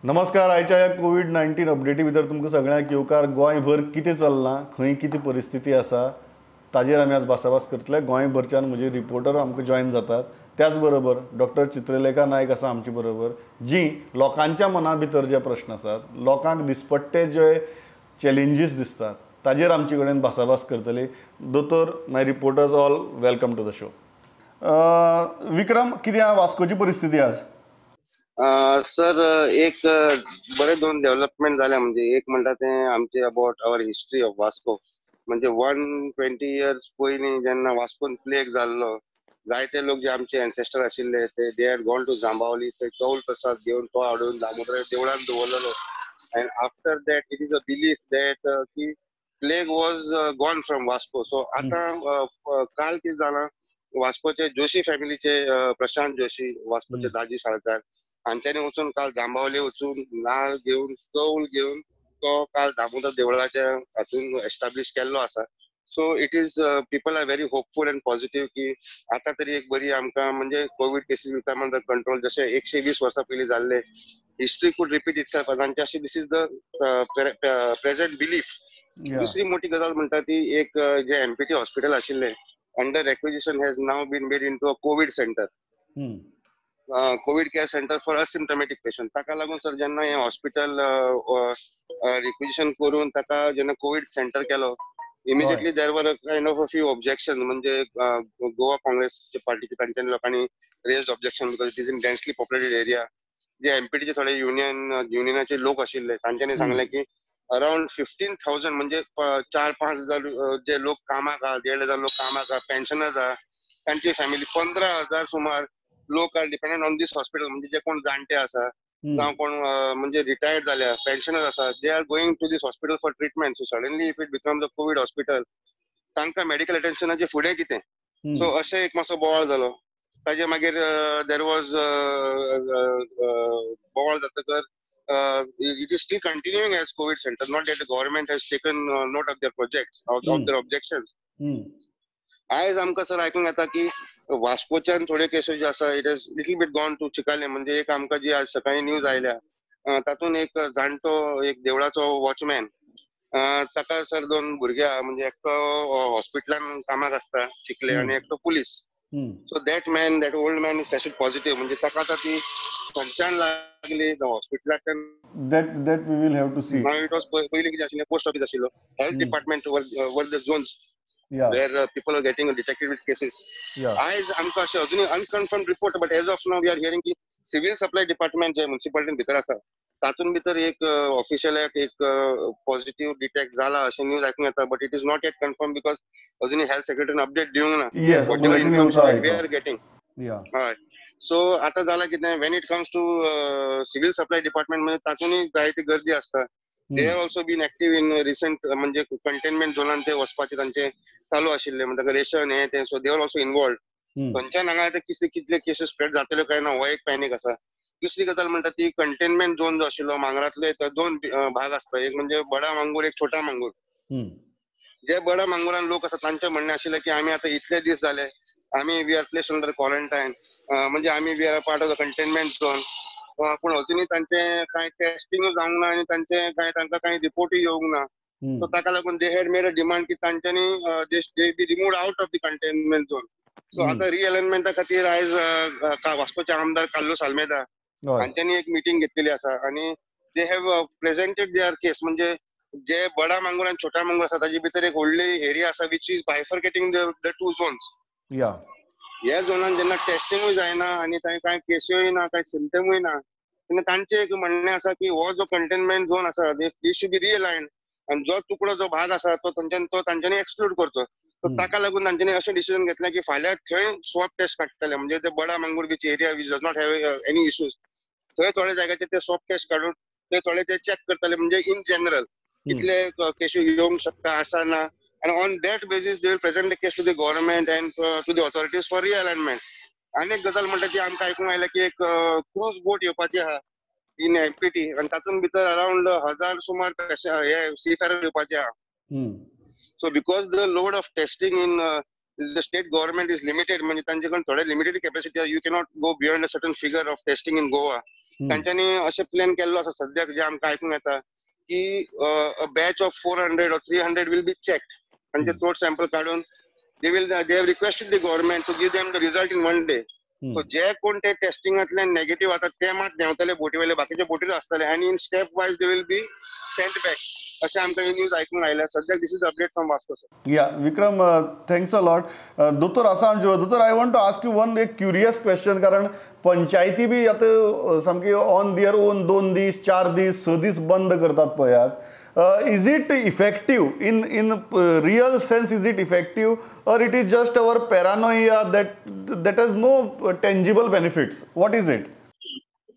नमस्कार. आयच्या ह्या कोवीड-19 अपडेटी भितर तुमकां सगळ्यांक येवकार. गोंयभर कितें चल्लां, खंय कितें परिस्थिती आसा ताजेर आमी आज भासाभास करतले. गोंयभरच्यान म्हजे रिपोर्टर आमकां जॉयन जातात. त्याच बरोबर डॉक्टर चित्रलेखा नायक आसा आमचे बरोबर, जी लोकांच्या मना भितर जे प्रश्न आसात, लोकांक दिसपट्टे जे चॅलेंजीस दिसतात ताजेर आमचे कडेन भासाभास करतली. दोतोर, my reporters all, welcome to the show. Vikram, कितें आहा वास्कोची परिस्थिती आज? सर, एक बरे दोन डेव्हलपमेंट जाल्या. म्हणजे एक म्हणटा तें आमचे about our history of Vasco. म्हणजे 120 इयर्स पयलीं जेन्ना वास्कोन प्लेग जाल्लो, जायते लोक जे आमचे एन्सेस्टर आशिल्ले ते they had gone to Jambavali, थंय चौल प्रसाद घेवन तो हाडून दामोदर देवळान दवरलेलो. And after that it is a belief that की plague was gone from Vasco. So आतां काल कितें जालां, वास्कोचे जोशी फॅमिलीचे प्रशांत जोशी, वास्कोचे दाजी साळकार, हांच्यांनी वचून काल जांबावले वचून नाळ घेवन कौल घेवन तो काल दामोदर देवळाच्या हातून एस्टाब्लीश केल्लो आसा. So it is people are very hopeful and positive की आतां तरी एक बरी आमकां म्हणजे Covid cases become under control. जशें 120 वर्सां पयलीं जाल्ले, हिस्ट्री could repeat itself. तांचे अशें this is the present belief. दुसरी मोठी गजाल म्हणटा ती एक जे एमपीटी हॉस्पिटल आशिल्लें under requisition has now been made into a COVID centre, COVID care centre for asymptomatic patient. ताका लागून सर जेन्ना हें हॉस्पिटल रिक्विजिशन करून ताका जेन्ना कोवीड सेंटर केलो, immediately there were kind of a few objection. म्हणजे गोवा काँग्रेसचे पार्टीचे तांच्या लोकांनी raised objection because it is in densely populated area. जे एमपीटीचे थोडे युनियनाचे लोक आशिल्ले तांच्यांनी सांगलें की अराउंड 15,000 म्हणजे 4-5 हजार जे लोक कामाक आहा, 1,500 लोक कामाक आहा, पेन्शनर्स आहा, तांची फॅमिली 15,000 सुमार लोक are dependent on this hospital. म्हणजे जे कोण जाणटे आसा जावं कोण म्हणजे रिटायर्ड जाल्या पेन्शनर्स आसा, they are going to this hospital for treatment. So suddenly if it becomes a COVID hospital, तांकां मेडिकल अटेन्शनाचे फुडें कितें? सो अशें एक मातसो बोवाळ जालो. ताजे मागीर there was बोवाळ जातकर it is still continuing as COVID centre. Not that the government has taken note of their project, of their objections. आयज आमकां सर आयकूंक येता की वास्कोच्यान थोड्यो केसीस ज्यो आसा it has little bit gone to Chicalim. म्हणजे एक आमकां जी आज सकाळी न्यूज आयल्या तातूंत एक जाणटो एक देवळाचो वॉचमॅन, ताका सर दोन भुरगे आहा, म्हणजे एकटो हॉस्पिटलान कामाक आसता चिखले आनी एकटो police. So that man, that old man is tested positive. म्हणजे ताका आतां ती खंयच्यान लागली हॉस्पिटलांतल्यान, that we will have to see. It was पयलीं कितें आशिल्लें, पोस्ट ऑफीस आशिल्लो, health department were the zones where people are getting detected with cases. आयज आमकां अशें अजूनय unconfirmed report, but as of now we are hearing की civil supply department जे म्युनिसिपालिटीन भितर आसा तातूंत भितर एक ऑफिशियलाक एक पॉझिटिव्ह डिटेक्ट जाला अशें न्यूज आयकूंक येता. But it is not yet confirm because अजूनय हेल्थ सेक्रेटरीन अपडेट दिवंक ना. We are getting. हय. सो आतां जालां कितें, when it comes to civil supply department म्हणजे तातूंतय जायती गर्दी आसता. They have also been active in recent म्हणजे कंटेनमेंट झोनान ते वचपाचे तांचे चालू आशिल्ले, म्हणजे रेशन हे ते, so they are also involved. खंयच्यान हांगा आतां कितले केसीस स्प्रेड जातल्यो काय ना हो एक पॅनीक आसा. दुसरी गजाल म्हणटा ती कंटेनमेंट झोन जो आशिल्लो मांगरांतले दोन भाग आसता, एक म्हणजे बडा मांगूर, एक छोटा मांगूर. जे बडा मांगुरान लोक आसा तांचें म्हणणें आशिल्लें की आमी आतां इतले दीस जाले आमी we are place under quarantine, म्हणजे आमी we are part of the containment zone, पूण अजुनूय तांचें कांय टेस्टिंगूय जावंक ना आनी तांचें कांय तांकां कांय रिपोर्टूय येवंक ना. सो ताका लागून they had made a demand की तांच्यांनी they be removed out of the containment zone. So आतां रिअलायनमेंटा खातीर आयज वास्कोचे आमदार कार्लूस आल्मेदा हांच्यांनी एक मिटींग घेतलेली आसा आनी they have presented their case. म्हणजे जे बडा मांगूर आनी छोटा मांगूर आसा ताजे भितर एक व्हडली एरिया आसा which is bifurcating the two zones. ह्या झोनान जेन्ना टेस्टिंगूय जायना आनी थंय कांय केसूय ना, कांय सिमटमूय ना, तेन्ना तांचें एक म्हणणें आसा की हो जो कंटेनमेंट झोन आसा this should be रिअलायन्ड आनी जो तुकडो जो भाग आसा तो तांच्यांनी एक्सक्लूड करचो. ताका लागून तांच्यांनी अशें डिसिजन घेतलें की फाल्यां थंय स्वॉब टेस्ट काडटले. म्हणजे ते Bada Mangur which area which does not have any issues, थंय थोड्या जाग्याचेर ते स्वॉब टेस्ट काडून ते थोडे ते चॅक करतले, म्हणजे इन जनरल कितले केसी येवंक शकता आसा ना, and on that basis they will present the case to the government and to the authorities for realignment. आनी एक गजाल म्हणटा ती आमकां आयकूंक आयल्या की एक क्रूज बोट येवपाची आहा इन एमपीटी आनी तातूंत भितर अराउंड 1000 सुमार हे सी फेरर येवपाचे आहा. So because the load of testing in the state government is limited, म्हणजे तांचे कडेन थोडे limited capacity, you cannot go beyond a certain figure of testing in Goa. तांच्यांनी अशें प्लॅन केल्लो आसा सद्याक जे आमकां आयकूंक येता की a batch of 400 or 300 will be checked. तांचे थ्रोट सॅम्पल काडून they have requested the government to give them the result in 1 day. So जे कोण ते टेस्टिंगांतल्यान नेगेटिव्ह जातात ते मात देंवतले बोटी वयले, बाकीचे बोटीर आसतले आनी in step wise they will be sent back अशें आमकां ही न्यूज आयकूंक आयल्या. सद्याक this is update from Vasco sir. Yeah Vikram, thanks a lot. दोतोर आसा आमचे. दोतोर, I want to ask you one एक क्युरियस क्वेश्चन, कारण पंचायती बी आतां सामकी ऑन their own 2 दीस 4 दीस 6 दीस बंद करतात पळयात. Is it effective in real sense? Is it effective or it is just our paranoia that has no tangible benefits? What is it?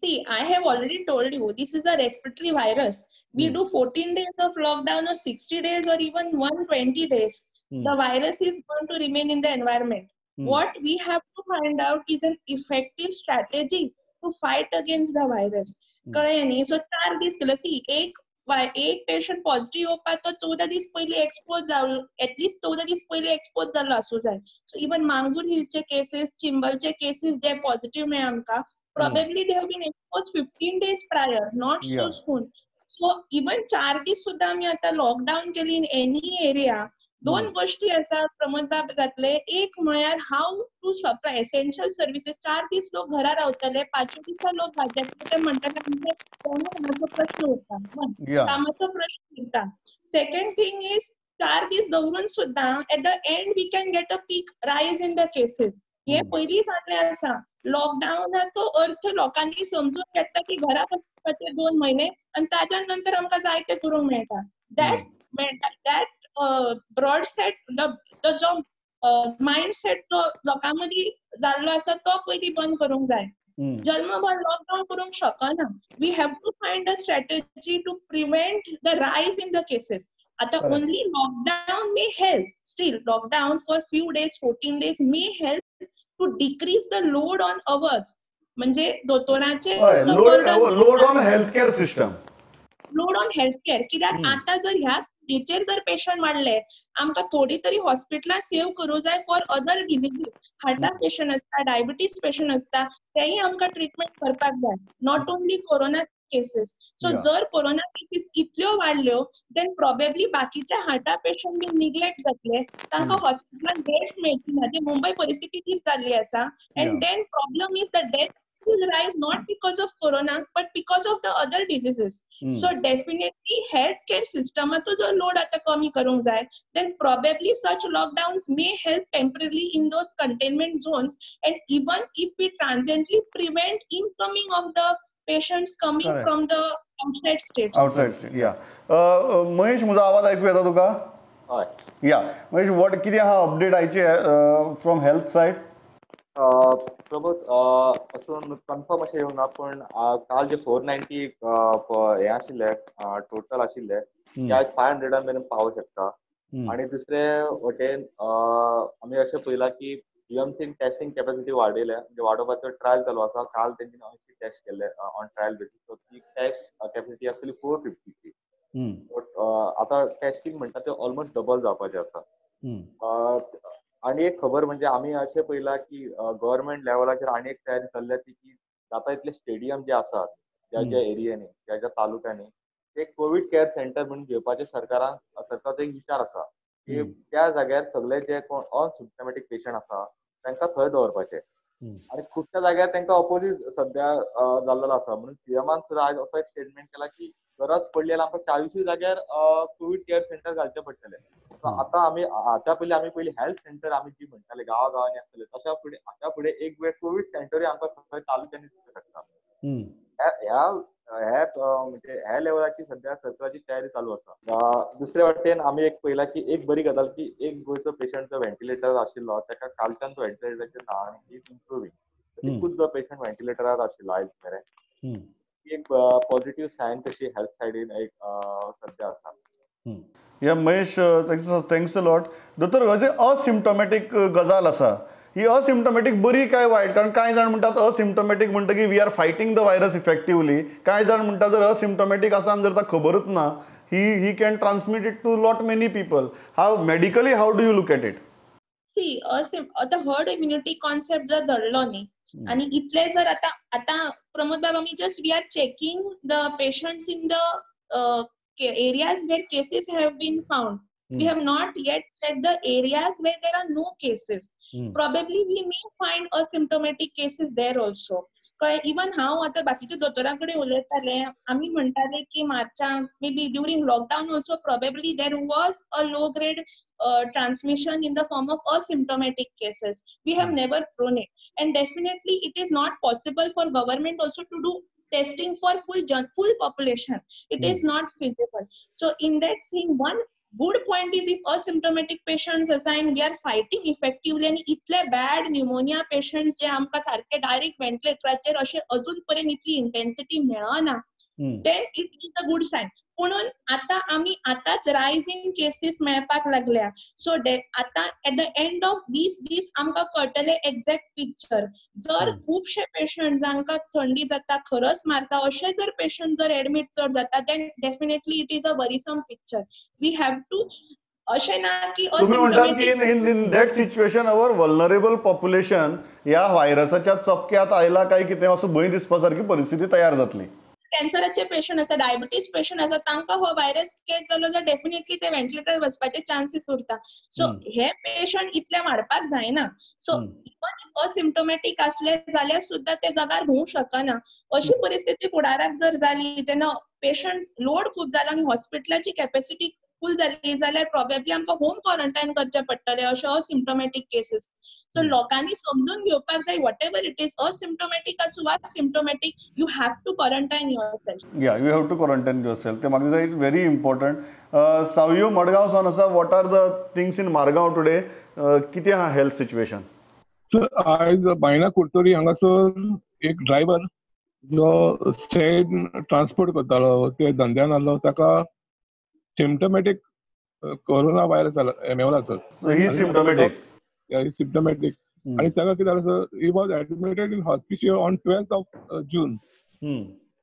See, I have already told you, this is a respiratory virus. We do 14 days of lockdown or 60 days or even 120 days. The virus is going to remain in the environment. What we have to find out is an effective strategy to fight against the virus. कळ्ळें न्ही? So 4 दीस केलो. See, एक patient positive येवपाक तो 14 दीस पयलीं expose जालो, एटलिस्ट 14 दीस पयलीं एक्सपोज जाल्लो आसूं जाय. सो इवन मांगूर हिलचे केसीस, चिंबलचे केसीस जे पॉझिटिव्ह मेळ्ळे आमकां, probably they have been exposed 15 days prior, not so soon. So even 4 दीस सुद्दां आमी आतां लॉकडावन केली इन एनी एरिया. 2 गोष्टी आसा प्रमोद बाब जातले. एक म्हळ्यार how to supply essential services. 4 दीस लोक घरा रावतले, 5 दिसा लोक भाजतले, ते म्हणटाले कामाचो प्रश्न उरता, कामाचो प्रश्न उरता. सेकंड थिंग is 4 दीस दवरून सुद्दां at the end we can get a peak rise in the cases. हे पयलीं जाल्लें आसा. लॉकडावनाचो अर्थ लोकांनी समजून घेतला की घरा बसपाचे 2 म्हयने आनी ताज्या नंतर आमकां जाय तें करूंक मेळटा. That broad set the जो मायंड सेट जो लोकां मदीं जाल्लो आसा तो पयलीं बंद करूंक जाय. जल्मभर लॉकडावन करूंक शकना. We have to find a strategy to prevent the rise in the cases. आतां only lockdown may help. Still lockdown for few days, 14 days may help to decrease the load on ours. म्हणजे दोतोराचे load on health care system, load on health care. कित्याक आतां जर ह्या स्टेजीर जर patient वाडले, आमकां थोडी तरी हॉस्पिटलां सेव करूं जाय फॉर अदर डिजीजीस. हार्टा पेशंट आसता, डायबिटीज पेशंट आसता, तेय आमकां ट्रिटमेंट करपाक जाय, not only corona cases. So जर कोरोना केसीस इतल्यो वाडल्यो then probably बाकीचे हार्टा पेशंट बी निग्लेक्ट जातले, तांकां हॉस्पिटलान बेड्स मेळची ना. जी मुंबय परिस्थिती तीच जाल्ली आसा. And then problem is the death will rise not because of corona but because of the other diseases. So definitely healthcare system acho jo load ata kami karunk jai, then probably such lockdowns may help temporarily in those containment zones, and even if we transiently prevent incoming of the patients coming Correct. From the outside states. Outside state, yeah. Mahesh, म्हजो आवाज आयकू येता तुका? हय. Yeah, Mahesh, what कितें आहा update आयचे from health side? Pramod, असून confirm अशें येवंक ना, पूण काल जे 490 हे आशिल्ले टोटल आशिल्ले ते आयज 500 मेरेन पावूंक शकता. आनी दुसरे वटेन आमी अशें पळयलां की जीएमसीन टेस्टिंग कॅपॅसिटी वाडयल्या, म्हणजे वाडोवपाचो ट्रायल चालू आसा. काल तेंच्यांनी 80 टेस्ट केले ऑन ट्रायल बेसीस. सो ती टेस्ट कॅपॅसिटी आसतली 450ची. आतां टेस्टिंग म्हणटा ते ऑलमोस्ट डबल जावपाचें आसा. आनी एक खबर म्हणजे आमी अशें पळयलां की गव्हर्मेंट लेवलाचेर आनी एक तयारी चल्ल्या ती की जाता इतले स्टेडियम जे आसात ज्या ज्या एरियांनी, ज्या ज्या तालुक्यांनी, ते कोवीड केअर सेंटर म्हणून घेवपाचे सरकाराचो एक विचार आसा की त्या जाग्यार सगळे जे कोण अनसिम्टमॅटीक पेशंट आसा तांकां थंय दवरपाचे. आनी खुबश्या जाग्यार तांकां अपोजीट सद्या जाल्लो आसा. म्हणून सीएमान सुद्दां आयज असो एक स्टेटमेंट केला की गरज पडली जाल्यार आमकां 40 जाग्यार कोवीड केअर सेंटर घालचे पडटले. आतां आमी हाच्या पयलीं आमी पयलीं हेल्थ सेंटर आमी जी म्हणटाले गांवा गांवांनी आसतले, तशा फुडें हाच्या फुडें एक वेळ कोवीड सेंटरूय आमकां थंय तालुक्यांनी दिवंक शकता. ह्या म्हणजे ह्या लेवलाची सद्या सरकाराची तयारी चालू आसा. दुसरे वाटेन आमी एक पळयला की एक बरी गजाल की एक गोंयचो पेशंट जो व्हेंटिलेटर आशिल्लो ताका कालच्यान तो व्हेंटिलेटराचेर ना आनी is improving. एकूच जो पेशंट व्हेंटिलेटरार आशिल्लो आयज मेरेन, एक पॉझिटिव्ह सायन कशी हेल्थ सायडीन एक सद्या आसा. या महेश, thanks a lot. दोतोर, अशें असिम्टोमॅटीक गजाल आसा, ही असिम्टोमॅटीक बरी काय वायट? कारण कांय जाण म्हणटात असिम्टोमॅटीक म्हणटकीर we are fighting the virus effectively. कांय जाण म्हणटात जर असिम्टोमॅटीक आसा आनी जर ताका खबरूच ना, he can transmit it to lot many people. How medically how do you look at it? See, आतां हर्ड इम्युनिटी कॉन्सेप्ट जर धरलो न्ही आनी इतले जर आतां आतां Pramod Bab, आमी just we are checking the patients in the areas where cases have been found. We have not yet checked the areas where there are no cases. Probably we may find asymptomatic cases there also. Even हांव आतां बाकीच्या दोतोरां कडेन उलयताले, आमी म्हणटाले की मार्चाक maybe during lockdown also probably there was a low grade transmission in the form of asymptomatic cases. We have never proven it, and definitely it is not possible for government also to do testing for full population. It is not feasible. So in that thing, one good point is if asymptomatic patients assign, we are fighting effectively आनी इतले bad pneumonia patients जे आमकां सारके direct व्हेंटिलेटराचेर अशे अजून पर्यंत इतली intensity मेळना, then it is a good sign. पुणून आतां आमी आतांच रायज इन केसीस मेळपाक लागल्या. सो आतां एट the end of 20 दीस आमकां कळटलें एग्जॅक्ट पिक्चर. जर खुबशे पेशंट जांकां थंडी जाता, खरस मारता, अशे जर पेशंट जर एडमीट चड जाता, then definitely it is a worrisome picture. We have to अशें ना की तुम्ही म्हणटात की in that situation our vulnerable population ह्या व्हायरसाच्या चपक्यात आयला काय कितें असो भंय दिसपा सारकी परिस्थिती तयार जातली. कॅन्सराचे पेशंट आसा, डायबिटीज पेशंट आसा, तांकां हो व्हायरस कॅच जालो जाल्यार डेफिनेटली ते व्हेंटिलेटर वचपाचे चान्सीस उरता. सो हे पेशंट इतले वाडपाक जायना. सो इवन असिम्टोमॅटीक आसले जाल्यार सुद्दां ते जगार होवंक शकना. अशी परिस्थिती फुडाराक जर जाली जेन्ना पेशंट लोड खूब जालो आनी हॉस्पिटलाची कॅपेसिटी फूल जाली जाल्यार प्रोबेबली आमकां होम क्वॉरंटायन करचें पडटलें अशे असिम्टोमॅटीक केसीस. सो लोकांनी समजून घेवपाक जाय, whatever it is, asymptomatic आसूं वा symptomatic, you have to quarantine yourself. Yeah, you have to quarantine yourself. ते म्हाका दिसता व्हेरी इम्पॉर्टंट. सावयो मडगांव सावन आसा, what are the things in Margao today, कितें आहा हेल्थ सिच्युएशन? सर, आयज बायणा कुडतरी हांगासर एक ड्रायव्हर जो स्टेट ट्रान्सपोर्ट करतालो, ते धंद्यान आसलो, ताका सिम्टोमॅटीक कोरोना व्हायरस मेवला sir. He symptomatic, symptomatic. आणि ताका कितें जालें sir, he was admitted in hospital on 12th of June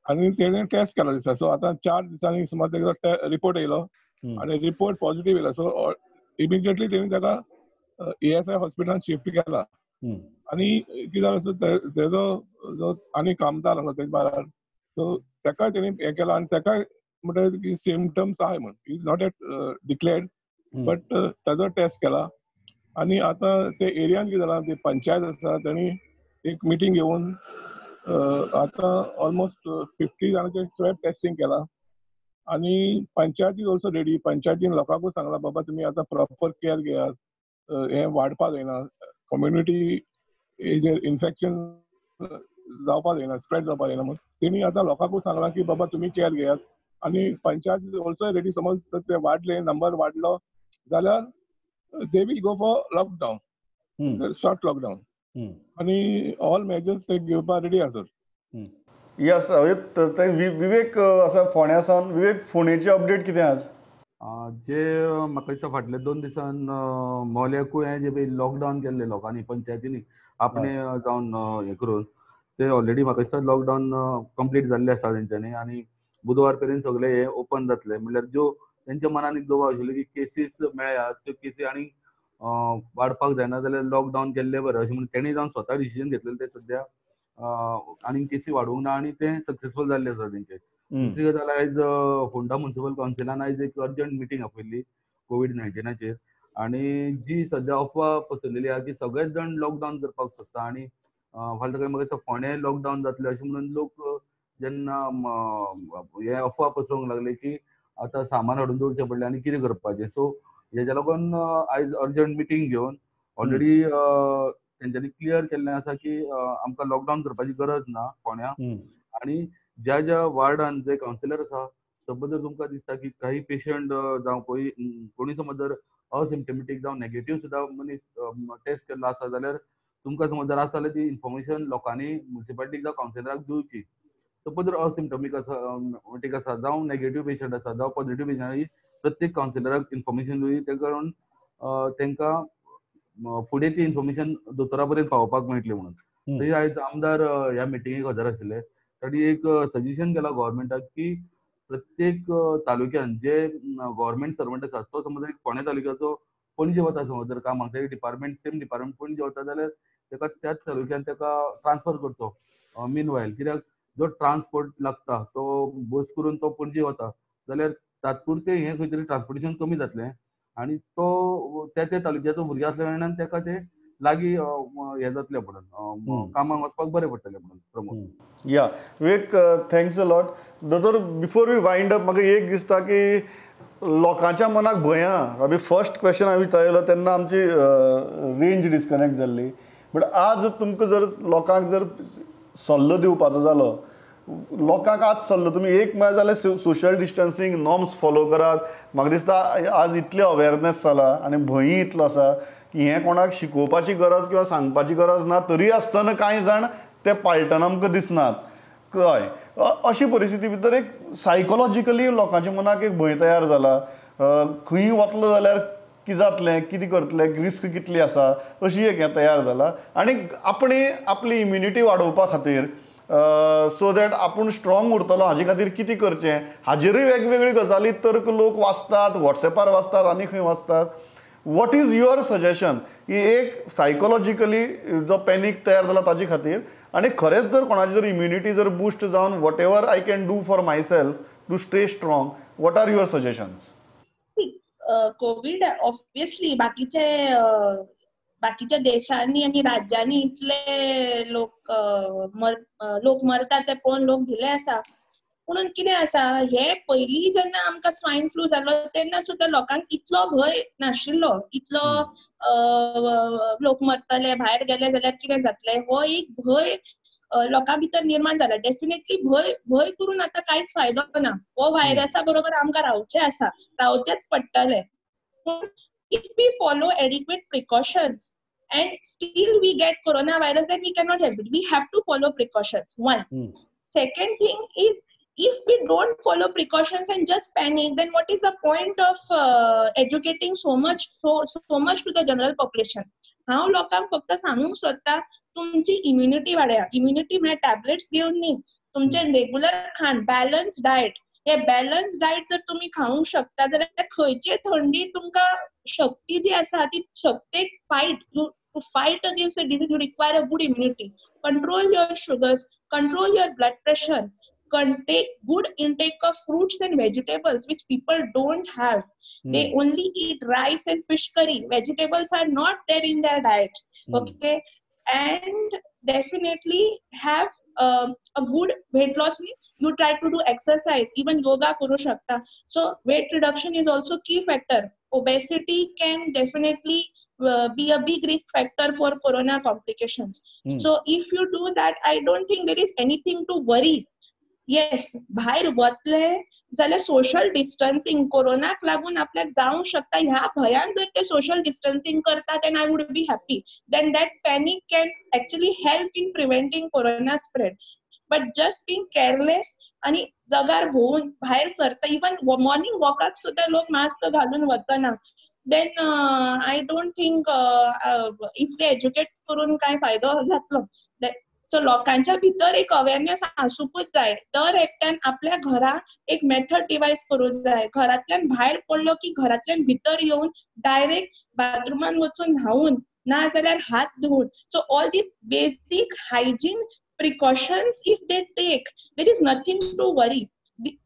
आनी तेणें टेस्ट केला दिसता. सो आतां 4 दिसांनी सुमार तेजो रिपोर्ट येयलो आनी रिपोर्ट पॉझिटिव्ह येयला. सो इमिजिएटली तेणी ताका ESI हॉस्पिटलान शिफ्ट केला. आनी कितें जालें सर, तेजो जो आनी कामदार आसलो तेजे बाराबर, सो ताकाय तेणी हें केला आनी ताकाय म्हणटा की सिमटम्स आहाय म्हण, is not yet declared but ताजो टेस्ट केला. आनी आतां ते एरियान कितें जालां, ते पंचायत आसा तांणी एक मिटींग घेवन आतां ऑलमोस्ट 50 जाणांचें स्वॅब टेस्टींग केलां आनी पंचायत is also ready. पंचायतीन लोकांकूय सांगलां, बाबा तुमी आतां प्रॉपर केअर घेयात, हें वाडपाक जायना, कम्युनिटी इन्फेक्शन जावपाक जायना, स्प्रेड जावपाक जायना म्हूण तेणी आतां लोकांकूय सांगलां की बाबा तुमी केअर घेयात. आनी पंचायत is also ready, समज ते वाडले, नंबर वाडलो जाल्यार they will go for lockdown, short lockdown. आणि all measures ते घेवपाक रेडी आसात. यस, विवेक आसा फोंड्या सावन. विवेक, फोंडेची अपडेट कितें आज? जे म्हाका दिसता फाटले 2 दिसान मोल्याकूय हें जे पळय लॉकडावन केल्लें लोकांनी, पंचायतींनी आपणे जावन हें करून, ते ऑलरेडी म्हाका दिसता लॉकडावन कंप्लीट जाल्लें आसा तेंच्यांनी आनी बुधवार पर्यंत सगळें हें ओपन जातलें. म्हणल्यार ज्यो तेंच्या मनान एक दबाव आशिल्लो की केसीस मेळ्ळ्यात त्यो केसी आनी वाडपाक जायना जाल्यार लॉकडावन केल्लें बरें अशें म्हणून तेणी जावन स्वता डिसिजन घेतलेलें. तें सद्या आनी केसी वाडूंक ना आनी तें सक्सेसफूल जाल्लें आसा तेंचें. दुसरी गजाल, आयज फोंडा म्युनिसिपल कावन्सिलान आयज एक अर्जंट मिटींग आपयल्ली कोवीड-19चेर आनी जी सद्या अफवा पसरलेली आहा की सगळेच जाण लॉकडावन करपाक सोदता आनी फाल्यां सकाळीं म्हाका दिसता फोंडें लॉकडावन जातलें अशें म्हणून लोक जेन्ना हे अफवा पसरोवंक लागले की आतां सामान हाडून दवरचें पडलें आनी कितें करपाचें. सो हेज्या लागून आयज अर्जंट मिटींग घेवन ऑलरेडी तेंच्यांनी क्लियर केल्लें आसा की आमकां लॉकडावन करपाची गरज ना फोंड्या आनी ज्या ज्या वार्डान जे कावन्सिलर आसा, सपोज जर तुमकां दिसता की काही पेशंट जावं कोणी समज जर असिम्टमॅटीक जावं नेगेटीव सुद्दां मनीस टेस्ट केल्लो आसा जाल्यार तुमकां समज जर आसा जाल्यार ती इन्फॉर्मेशन लोकांनी म्युनिसिपालिटीक जावं कावन्सिलराक दिवची. सपोज जर असिम्टॉमीक आसा जावं नेगेटीव पेशंट आसा जावं पॉझिटिव्ह पेशंट, ही प्रत्येक कावन्सिलराक इन्फॉर्मेशन दिवची, ते करून तांकां फुडें ती इन्फॉर्मेशन दोतोरा पर्यंत पावोवपाक मेळटली म्हणून. तशी आयज आमदार ह्या मिटिंगेक हजर आशिल्ले, तांणी एक सजेशन केलां गव्हर्मेंटाक की प्रत्येक तालुक्यान जे गव्हर्मेंट सर्वंट आसा तो समज एक फोंडें तालुक्याचो पणजे वता समज जर कामाक, ते डिपार्टमेंट सेम डिपार्टमेंट पणजे वता जाल्यार ताका त्याच तालुक्यान ताका ट्रान्सफर करचो मीन वायल. कित्याक जो ट्रान्सपोर्ट लागता तो बस करून तो पणजे वता जाल्यार तात्पुरतें हें खंय तरी ट्रान्सपोर्टेशन कमी जातलें आनी तो त्या त्या तालुक्याचो भुरगो आसल्या कारणान ताका तें लागीं हें जातलें म्हणून कामाक वचपाक बरें पडटलें म्हणून Pramod. Yeah Vivek, thanks a lot. दोतोर, बिफोर we wind up म्हाका एक दिसता की लोकांच्या मनाक भंय आहा. अभी फर्स्ट क्वेश्चन हांवें विचारलो तेन्ना आमची रेंज डिस्कनेक्ट जाल्ली, बट आज तुमकां जर लोकांक जर सल्लो दिवपाचो जालो, लोकांक आज सल्लो तुमी एक म्हळ्यार जाल्यार सोशल डिस्टन्सींग नॉर्म्स फॉलो करात. म्हाका दिसता आज इतलें अवेरनेस जाला आनी भंय इतलो आसा की हें कोणाक शिकोवपाची गरज किंवा सांगपाची गरज ना, तरी आसतना कांय जाण ते पाळटना आमकां दिसनात. हय, अशी परिस्थिती भितर एक सायकोलॉजिकली लोकांच्या मनाक एक भंय तयार जाला, खंय वतलो जाल्यार कितें जातलें, कितें करतलें, रिस्क कितली आसा, अशी एक हें तयार जाला. आनी आपणे आपली इम्युनिटी वाडोवपा खातीर सो that आपूण स्ट्रॉंग उरतलो हाजे खातीर कितें करचें हाजेरूय वेगवेगळी गजाली तर्क लोक वाचतात, वॉट्सॅपार वाचतात आनी खंय वाचतात. What is your suggestion की एक सायकोलॉजिकली जो पॅनीक तयार जाला ताजे खातीर आनी खरेंच जर कोणाची जर इम्युनिटी जर बूस्ट जावन whatever I can do for myself to stay strong, what are your suggestions? Covid obviously बाकीचे बाकीच्या देशांनी आनी राज्यांनी इतले लोक लोक मरतात ते पळोवन लोक भिले आसा. पूण कितें आसा, हे पयलीं जेन्ना आमकां स्वायन फ्लू जालो तेन्ना सुद्दां लोकांक इतलो भंय नाशिल्लो, इतलो लोक मरतले, भायर गेले जाल्यार कितें जातलें, हो एक भंय लोकां भितर निर्माण जाला. डेफिनेटली भंय भंय करून आतां कांयच फायदो ना. हो व्हायरसा बरोबर आमकां रावचें आसा, रावचेंच पडटलें. पूण if we follow adequate precautions and still we get coronavirus, then we cannot help it. We have to follow precautions, one. Second thing is, if we don't follow precautions and just panic, then what is the point of educating so much to the general population? हांव लोकांक फक्त सांगूंक सोदता, तुमची immunity Wadiyar. Immunity म्हळ्यार tablets घेवन न्ही, तुमचें रेगुलर खाण, बॅलन्स डायट. हे बॅलन्स डायट जर तुमी खावंक शकता जाल्यार खंयची थंडी तुमकां शक्ती जी आसा ती शक्तेक fight, to fight against a disease you require a good immunity. Control your sugars, control your blood pressure, take good intake of fruits and vegetables, which people don't have. They only eat rice and fish curry. Vegetables are not there in their diet. Okay, and definitely have a good weight loss. You try to do exercise, even yoga karu shakta. So weight reduction is also key factor. Obesity can definitely be a big risk factor for corona complications. So if you do that, I don't think there is anything to worry. Yes, भायर वतले जाल्यार social distancing, कोरोनाक लागून आपल्याक जावंक शकता ह्या भंयान जर ते सोशल डिस्टन्सिंग करता, then I would be happy. Then that panic can actually help in preventing corona spread. But just being careless आनी जगार भोंवून भायर सरता, इवन मॉर्निंग वॉकाक सुद्दां लोक मास्क घालून वचना, then I don't think इतले एज्युकेट करून कांय फायदो जातलो. सो लोकांच्या भितर एक अवेरनेस आसूंकूच जाय. दर एकट्यान आपल्या घरा एक मेथड डिवायस करूंक जाय. घरांतल्यान भायर पडलो की घरांतल्यान भितर येवन डायरेक्ट बाथरुमान वचून न्हांवून, ना जाल्यार हात धुवून. So all these basic hygiene precautions if they take, there is nothing to worry.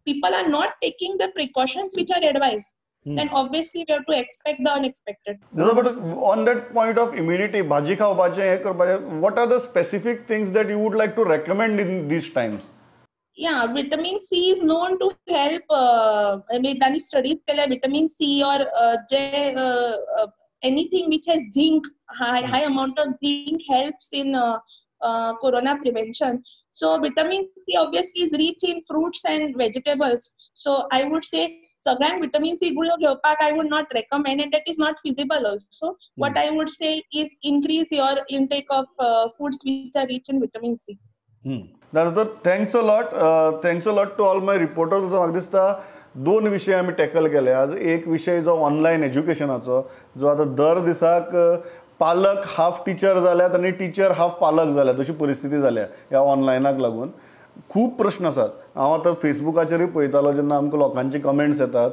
People are not taking the precautions which are advised. Then obviously we have to expect the unexpected. But on that point of immunity, भाजी खावपाचें हें करपाचें, what are the specific things that you would like to recommend in these times? Yeah, vitamin C is known to help. I mean, तांणी studies केल्या, vitamin C or J anything which has zinc, high amount of zinc helps in corona prevention. So vitamin C obviously is rich in fruits and vegetables. So I would say सगळ्यांक vitamin C गुळयो घेवपाक I would not recommend, and that is not feasible also. What I would say is increase your intake of foods which are rich in vitamin C. Dada, thanks a lot. Thanks a lot to all my reporters. म्हाका दिसता दोन विशय आमी tackle केले आज. एक विशय जो ऑनलायन एज्युकेशनाचो, जो आतां दर दिसाक पालक हाफ टिचर जाल्यात आनी टिचर हाफ पालक जाल्यात अशी परिस्थिती जाल्या ह्या ऑनलायनाक लागून. खूब प्रश्न आसात. हांव आतां फेसबुकाचेरूय पळयतालो जेन्ना आमकां लोकांचे कमेंट्स येतात,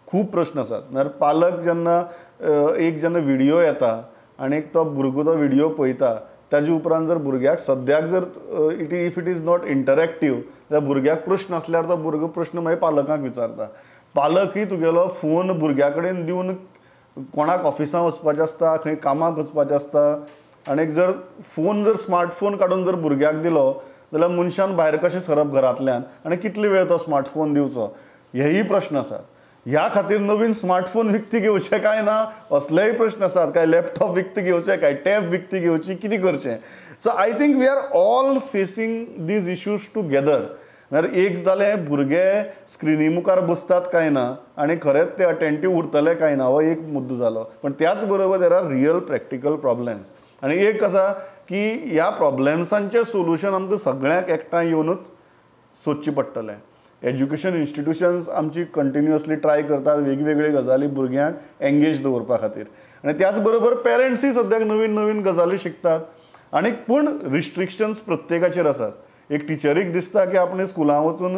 खूब प्रश्न आसात. म्हळ्यार पालक जेन्ना एक जेन्ना व्हिडियो येता आनी एक तो भुरगो तो व्हिडियो पळयता ताजे उपरांत जर भुरग्याक सद्याक जर it if it is not interactive जाल्यार भुरग्याक प्रश्न आसल्यार तो भुरगो प्रश्न मागीर पालकांक विचारता. पालकय तुगेलो फोन भुरग्या कडेन दिवन कोणाक ऑफिसांत वचपाचें आसता, खंय कामाक वचपाचें आसता, आनी जर फोन जर स्मार्टफोन काडून जर भुरग्याक दिलो जाल्यार मनशान भायर कशें सरप घरांतल्यान आनी कितलो वेळ तो स्मार्टफोन दिवचो, हेय प्रश्न आसात. ह्या खातीर नवीन स्मार्टफोन विकती घेवचे काय ना असलेय प्रश्न आसात, काय लॅपटॉप विकती घेवचे, काय टॅब विकती घेवची, कितें करचें. So I think we are all facing these issues together. म्हळ्यार एक जालें भुरगे स्क्रिनी मुखार बसतात काय ना आनी खरेंच ते अटेंटीव उरतले काय ना हो एक मुद्दो जालो, पण त्याच बरोबर there are real practical problems. आनी एक आसा की ह्या प्रॉब्लेम्सांचें सोल्युशन आमकां सगळ्यांक एकठांय येवनूच सोदचें पडटलें. एज्युकेशन इन्स्टिट्युशन्स आमची कंटिन्युअसली ट्राय करतात वेगवेगळे गजाली भुरग्यांक एंगेज दवरपा खातीर, आनी त्याच बरोबर पेरंट्सूय सद्याक नवीन नवीन गजाली शिकतात. आनी पूण रिस्ट्रिक्शन्स प्रत्येकाचेर आसात. एक टिचरीक दिसता की आपणें स्कुलां वचून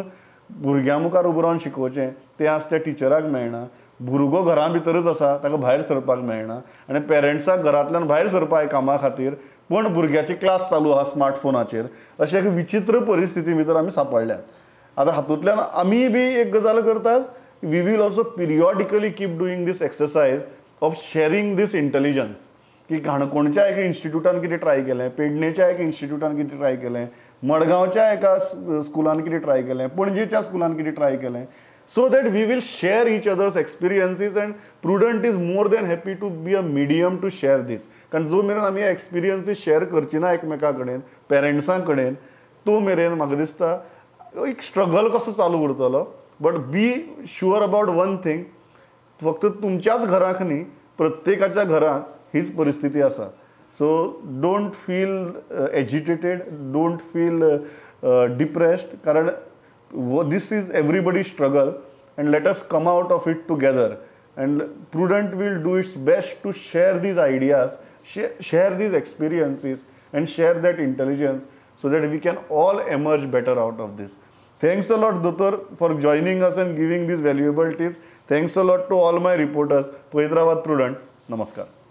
भुरग्यां मुखार उबो रावन शिकोवचें, तें आज त्या टिचराक मेळना. भुरगो घरां भितरच आसा, ताका भायर सरपाक मेळना, आनी पेरंट्साक घरांतल्यान भायर सरपाक कामा खातीर, पूण भुरग्याची क्लास चालू आसा स्मार्टफोनाचेर. अशें एक विचित्र परिस्थिती भितर आमी सांपडल्यात. आतां हातूंतल्यान आमी बी एक गजाल करतात, we will also periodically keep doing this exercise of sharing this intelligence. की काणकोणच्या एका इन्स्टिट्यूटान कितें ट्राय केलें, पेडणेच्या एका इन्स्टिट्यूटान कितें ट्राय केलें, मडगांवच्या एका स्कुलान कितें ट्राय केलें, पणजेच्या स्कुलान कितें ट्राय केलें, so that we will share each other's experiences. And Prudent is more than happy to be a medium to share this. कारण जो मेरेन आमी एक्सपिरियन्सीस शेअर करची ना एकमेकां कडेन, पेरंट्सां कडेन, तो मेरेन म्हाका दिसता एक स्ट्रगल कसो चालू उरतलो. But be sure about one thing, फक्त तुमच्याच घराक न्ही, प्रत्येकाच्या घरांत हीच परिस्थिती आसा. So don't feel agitated, don't feel depressed, कारण this is everybody struggle and let us come out of it together. And Prudent will do its best to share these ideas, share these experiences and share that intelligence so that we can all emerge better out of this. Thanks a lot, Doctor, for joining us and giving these valuable tips. Thanks a lot to all my reporters. पळयत रावात Prudent. नमस्कार.